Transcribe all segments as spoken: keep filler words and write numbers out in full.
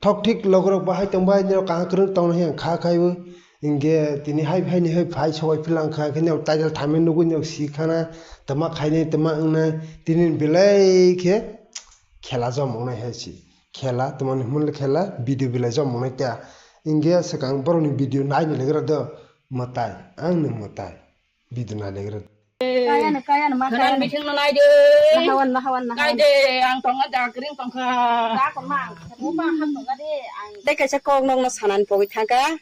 Thok thik logorok bahai tongbai, nirok kaham kwrwng tongna hiya kha khaiwi. Hinkhe tini hai, haini hai phai sogwi philang kha, khe nirok title thaimani nugwi nirok si khana, tama khainai, tama wngnai, tini belai khe khela jom wngnai hai si. Khela, tamo ni hwnle khela, video belai jom wngnai ta. Hinkhe swkang borokni video naini legra do, mwtai, ang ni mwtai. Video nai legra. Kaya na, kaya na, ma kaya na. Biting no nai de. Nahawan, nahawan, nahawan. Nai de, ang tongo jakring tongkha. Jakon ma, mo pa ham tonga de, ang. Tei kaisa kok nokno sanani pogwi thangkha.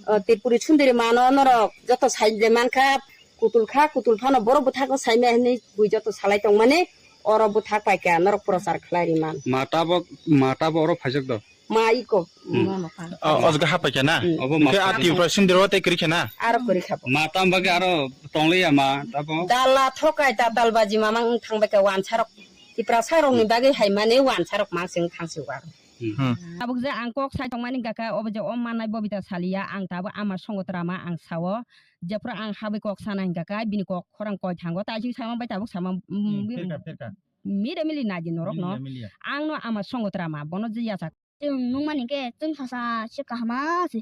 O, Tripuri sundiri mano norok joto sai de mankha. Kutul kha, kutul phano borok bwthakno saimaya hinwi bui joto salai tongmani. Oro bwthak paikha, norok prochar khlai riman. Ma tabok, ma tabok oro phaijak do. Ma iko. Hmm. Ma ma kha. O, o jaga ha paikha na? Hmm. Obo ma kha. Hwnkhe a Tripura sindiro tei kwrwi kha na? Aro kwrwi kha bo. Ma tam bagwi aro tongliya ma, tabo? Dala thokai ta dalbaji mamang wng thang baikha wansarok. Tiprasarokni bagwi hai mani wansarok ma se wng thang si aro. Hmm. Tabuk je ang kok sai tongmani hwnkha khe, obo je o mannai Bobita saliya, ang tabuk ama songotra ma ang sao. Jephuru ang habwi kok sana hwnkha khe, bini kok khorang koi thango, taising sama bai tabuk sama, mm, hmm, pirka, pirka. Mire mili nai di norok no. Mili, mili. Ang no ama songotra ma, bono je yachak. Chwng nukmani khe chwng sasa se kahama se.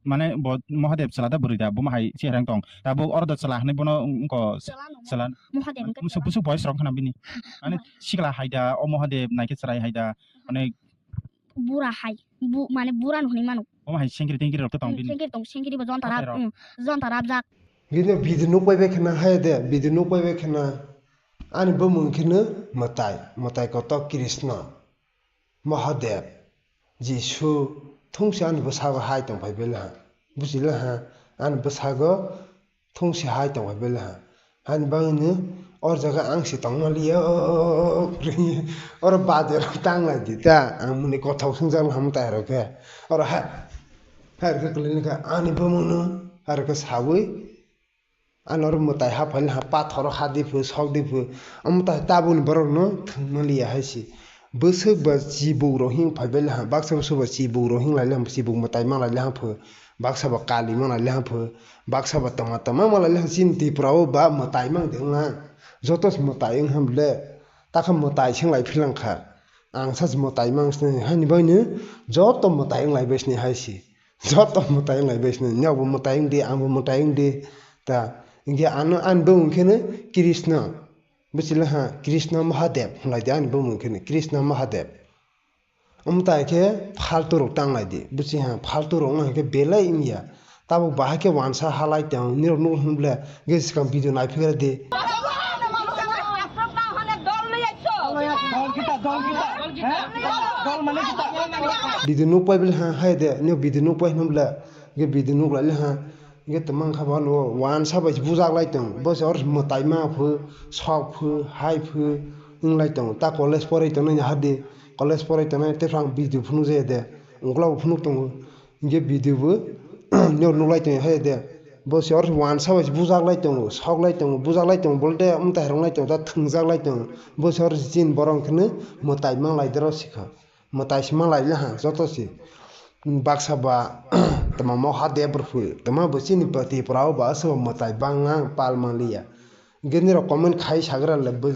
Mane bo Mahadev chwla da bwrwi da, bo ma hai se herang tong. Da bo oro da chwla hinwi bono wngko chwla no chwla. Mahadev wngkhe musu chwla. Busu boys rok khana bini. Mane sikla hai da, o Mahadev naikhe chwrai hai da. Mane bura hai. Bu, mane bura no hinwi mano. Bo ma hai sengkri tengkri rok to tong bini. Sengkri tong, sengkri bo jonta rap, hathai rok. Jonta rap jak. Bini video nuk pai bai khana hai de, video nuk pai bai khana. Ani bumung kheno mwtai, mwtai kotor Krishna. Mahadev, Jisu, thungsi ani bwsago hai tongphai belai ha. Buchilai ha, ani bwsago thungsi hai tongphai belai ha. Hani bagwino o jaga ang se tongma liya, oro bajar tanglai di ta, ang muni kothok swngjak ham tai rok khe. Oro ha, hai rok khe kwlai kha ani bumungno, hai rok khe sawi. Ano oro mwtai ha phaile ha pathoro ha di phu, sok di phu. Omo tai tabukni borokno thwngma liya hai se. Bwswk ba chibuk rok hing phai bai le ha, baksa bwswk ba chibuk rok hing lai le ha, chibuk mwtai mang lai le ha phu, baksa ba kali mang lai le ha phu, baksa ba tama tama mang lai le ha. Chini Tripura o ba mwtai mang de wng ha. Joto se mwtai wng ha bole. Takha mwtai se wng lai philang kha. Ang sa se mwtai mang sini hani bai no joto mwtai wng lai bai sini hai se. Joto mwtai wng lai bai sini, nokbo mwtai wng di, angbo mwtai wng di. Ta, hinkhe ano, ani bumung kheno Krishna. Buchila ha, Krishna Mahadev wng lai di ani bumung kheno, Krishna Mahadev. Omo tai khe faltu rok tang lai di, buchi ha, faltu rok wng khe belai wng ya. Tabuk bahai khe wansa halai tong, nirok nukgo hwn bole, Ge swkang video nai phikra di. Video nuk pai bile ha, hai de, nw video nuk pai hwn bile, ge video nuk lai le ha, ge tamang kha ba no, wansa bai bujak lai tong, bo se or mwtai ma phu, sok phu, hai phu, wng lai tong, ta college porai tong nai ha de, college porai tong nai, tei phang video phunuk jaya de, ungkla bo phunuk tongo. Hinkhe video bo nw nuklai tong hai de. Bo se or wansa bai se bujak lai tongo, sok lai tongo, bujak lai tongo, bolte mwtai rok lai tongo, ta thwngjak lai tongo. Bo se or chini borok hwnkhe mwtai mang lai dero sikha. Mwtai se mang lai le ha joto se. Baksa ba tama Mahadev rw phu, tama bo chini Tripura o ba aswk mwtai bang ang pal mang liya. Hinkhe nirok comment khai sagra le bo.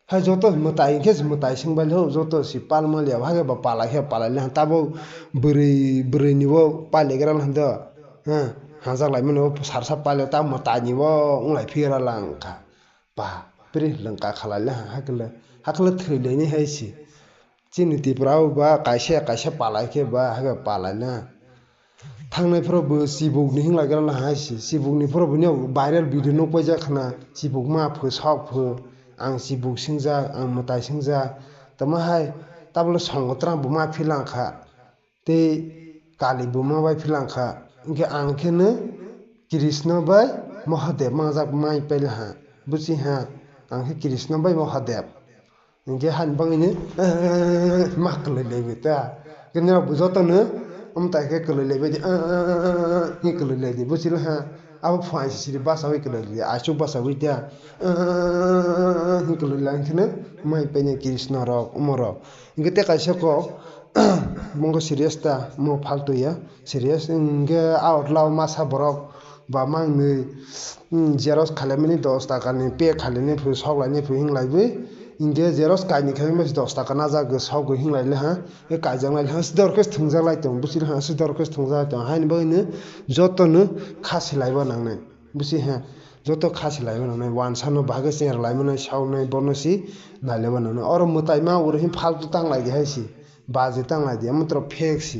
Hai joto mwtai hinkhe se mwtai swngbai le, joto se palma liya, hai ba palai khe palai le, tabuk bwrwi, bwrwi ni bo pailegra le do, ha, hajak lai mani bo sarsa paile ta mwtai ni bo wng lai phigra lang kha, ba, bwrwi lwng kha khalai le, hakhe le, hakhe le thwi lai ni hai se, chini Tripura o ba kaisa, kaisa palai khe ba, hai ba palai le. Thangnai phoro bo chibuk ni hinglai gra na hai se, chibuk ni phoro bo nw viral video nuk paijak khna, chibuk ma phu, sok phu, ang chibuk singjak, ang mwtai singjak, tamo hai tabole songotra bo ma philang kha, tei kali bo ma bai philang kha, hinkhe ang khe nw Krishna bai Mahadev mangjak mai paila ha, buchi ha, ang khe Krishna bai Mahadev. Hinkhe hani bagwino ma kwlwi laibi ta. Hinkhe norok bo jotono amtai khe kwlwi laibaidi, hinkhe kwlwi laidi, buchila ha. Abo phuaing sisiri basawi kwlwi laidi, aichuk basawi ta. Hinkhe kwlwi lai hinkhe mai paini Krishna rok, omo rok. Hinkhe tei kaisa kok, mungkhe serious ta, mo faltu ya. Serious hinkhe a utla o masa borok ba mangnwi, xerox khalaimani dos taka ni pay khalainai phu, sok lainai phu hinglaiwi. Hinkhe xerox kaini khai mas dos taka najak, sok hinglai le ha, e kaijak lai le ha, sidor khe thwngjak lai tong, busi le ha, sidor khe thwngjak lai tong, haini bagwi no joto no kha silai bo nangnai, busi ha, joto kha silai bo nangnai, wansa no bagwi cheng rwlai mano, saunai bono si nai le bo nangnai. Oro mwtai ma uro hin faltu tang lai di hai si, baji tang lai di, amotro fake si,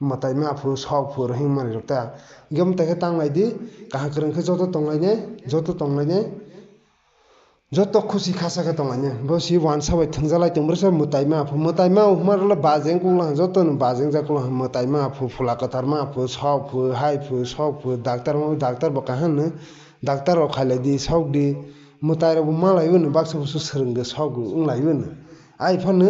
mwtai ma phu, sok phu, uro hin manwi rok ta, hinkhe mwtai khe tang lai di, kaham kwrwng khe joto tong lai ne, joto tong lai ne. Joto khusi khasa khe tong lainai. Bo si wansa bai thwngjalai tong, bwrwsa mwtai ma phu, mwtai ma hwnma rwla bajeng kukla, joto no bajeng jak kukla, mwtai ma phu, phula kwthar ma phu, sok phu, hai phu, sok phu, daktar ma phu, daktar bo kaham no, daktar rok khailai di, sok di, mwtai rok bo malai o no, baksa busu swrwng de, sok wng lai o no. Ai phano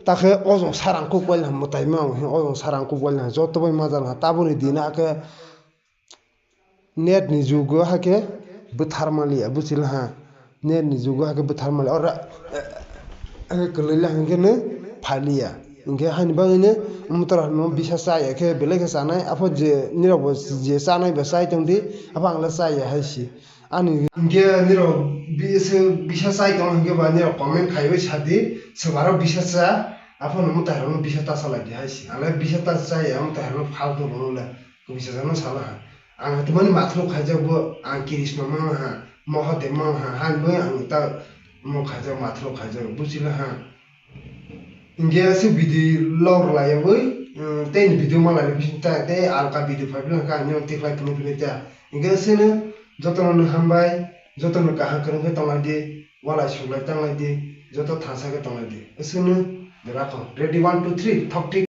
ta khe ojong sarang kuk bai la mwtai ma, ojong sarang kuk bai la, joto bai ma jal ha, taboni din ha khe. Net ni jugo hakhe bwthar maliya, buchila ha. Net ni jugo hakhe bwthar maliya. Ora, eh, eh, kwlwila hwnkhe no phaliya. Hinkhe haini bagwino mwtara no bisa chaya khe belai khe chanai. Apho je nirok bo je chanai ba chai tongdi, apho ang le chaya hai si. Ani hinkhe nirok bisa, bisa chai tong hinkhe ba nirok comment khaiwi sadi, swbaro bisa cha, apho no mwtai rok no bisa ta salai di hai si. Ang le bisa ta chaya, mwtai rok no faltu rwno le. Kubui sajak no sala ha. Ang hatimani mathro khaijak bo, ang Krishna mang ha, Mahadev mang ha, han bo ang ta mo khaijak, mathro khaijak, buchila ha. Hinkhe se video log rwlai yawi, mm, tei ni video malai bising ta, tei alka video phai philai kha, ang nini tiklai philai philai ta. Hinkhe se no joto no hambai, joto no kaham kwrwng khe tonglai di, walai suklai tanglai di, joto thansa khe tonglai di. Se no, de rakho. Ready, one, two, three, thok tik.